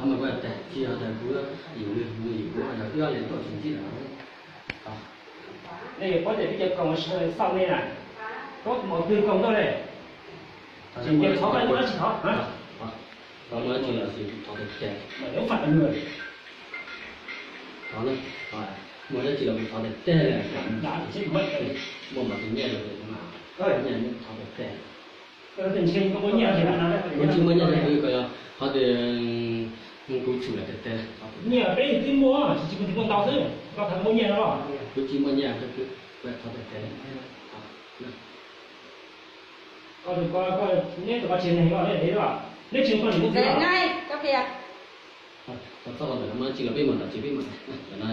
Mas kuv tag tsis yog tias kuv yus nws nws yus kuv yog ib ob leeg tuaj tsis ntsib lawm. Nej yuav paub tias peb cov koom xauj nej na, koj mus twg koom tuaj ne? Tsis thov, muaj dab tsi thov? Muaj dab tsi los sis thov tiag tiag. Muaj dab tsi los kuv thov tiag tiag li. Muaj mas tus nyiaj los nyiaj thov tiag tiag. Kuv tsis muaj nyiaj, kuv yog qhov tias kuv tshum lawm tiag tiag. Nyiaj peb twb muaj, tsis muaj ntau xwb, koj thov muaj nyiaj no los? Kuv tsis muaj nyiaj, kuv thov tiag tiag. Koj tus koj, neb tus koj tsis neeg los neb dev los? Neb tsis muaj nyiaj. Txog txog ntawm no tsis los peb mus ntawm tsis peb mus.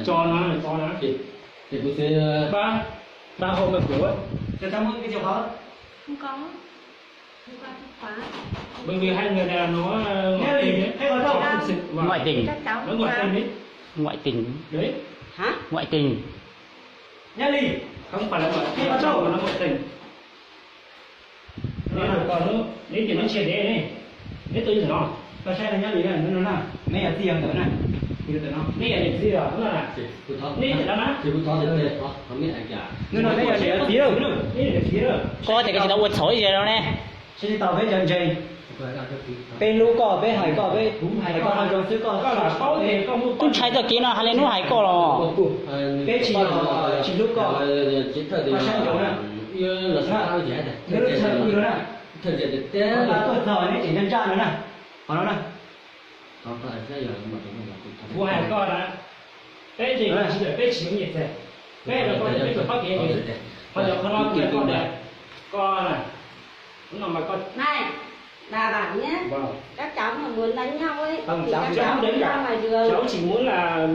Tso na, tso na. Ces kuv xav ba, ba hau mas kuv. Cho cháu mượn cái chìa khóa. Không có. Không có chìa khóa. Bởi vì hai người này là nó ngoại tình ấy. Ngoại tình. Thực sự mà. Ngoại tình. Nó ngoại tình ấy. Ngoại tình. Đấy. Hả? Ngoại tình. Nhá Ly, không phải là ngoại tình, cháu mà nó ngoại tình. Neb tus koj, neb tias neb tsis dev ne, neb tuaj nyob ntawm no. Koj saib no Nyab Lis na, no na, neb yog txij yog nkawm na, neb yog niam txiv los no na, neb yog no na, neb yog niam txiv, neb yog niam txiv. Koj tias koj tsis tau ua txhaum ib zaug no ne. Tsis tau peb cov ntseeg. Peb hlub koj, peb hais koj, peb hais koj qhov zoo xwb, koj tub ntshai txoj kev no hais li hnub hais koj los. Peb tsis yog tsis hlub koj, koj saib ntsoov na. Tuaj txog neb tseem ntsaj ntsaj no na, qhov no na. Kuv hais koj na, peb tsis, peb tsis nyiam txag, peb los koj peb tsis paub kev, qhov no kuv hais koj tias, koj na, hnub no mas koj Này, bà bảo nhé, các cháu mà muốn đánh nhau ấy, thì các cháu ra ngoài đường. Cháu chỉ muốn là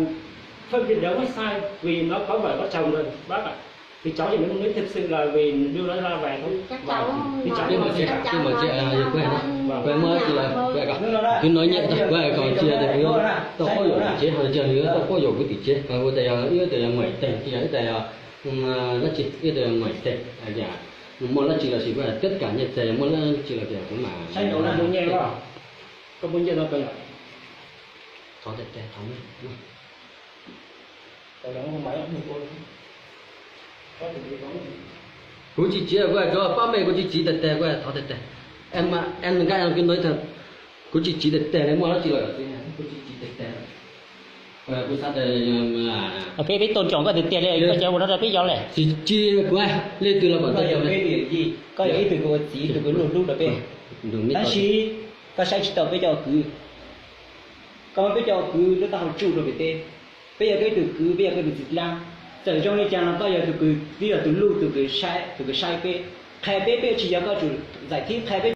phân biệt đúng hay sai, vì nó có vợ có chồng rồi, bác ạ. Thì cháu chỉ muốn nói thật sự là vì đưa nó ra về thôi. Các cháu mà, các cháu mà, các cháu mà nói như nào thôi. Kuv nói nhẹ thôi, kuv hais kom cia tias kuv tau quab yuam tim tsev, ho cia nws tau quab yuam kuv tim tsev, ua tas yog ib tas yog muaj ib teeg, ib tas yog dab tsi, ib tas yog muaj ib teeg, muaj dab tsi los sis kuv hais teb kam nyiaj txiag, yog muaj dab tsi los sis kuv mam saib ntsoov na. Koj muaj nyiaj no koj yog thov tiag tiag, thov tiag tiag. Kuv tsis tsiv, kuv hais rau pab mej, kuv tsis tsiv tiag tiag, kuv thov tiag tiag. Em, em nka em kêu nói thật, kuv tsis tsiv tiag tiag li, muaj dab tsi los kuv tsis tsiv tiag tiag. Kuv xav tias peb, peb tôn trọng koj tiag tiag li, koj cov ua no rau peb yog lawm. Tsis, tsis, kuv leej twg los kom tau. Koj yog ib tug kuv ua txiv, tus kuv luj hlub rau peb. Tab sis koj saib tsis taus peb cov kwv, koj muab peb cov kwv lub taub hau tsuj rau pem teb. Peb yog koj ib tug kwv, peb yog koj tus txiv dlaab. Txawm zoo li cas los koj yog tus kwv, twb yog tus luj, tus kwv saib, tus kwv saib peb, qhia peb, peb tsis yog koj tus txais thib, qhia peb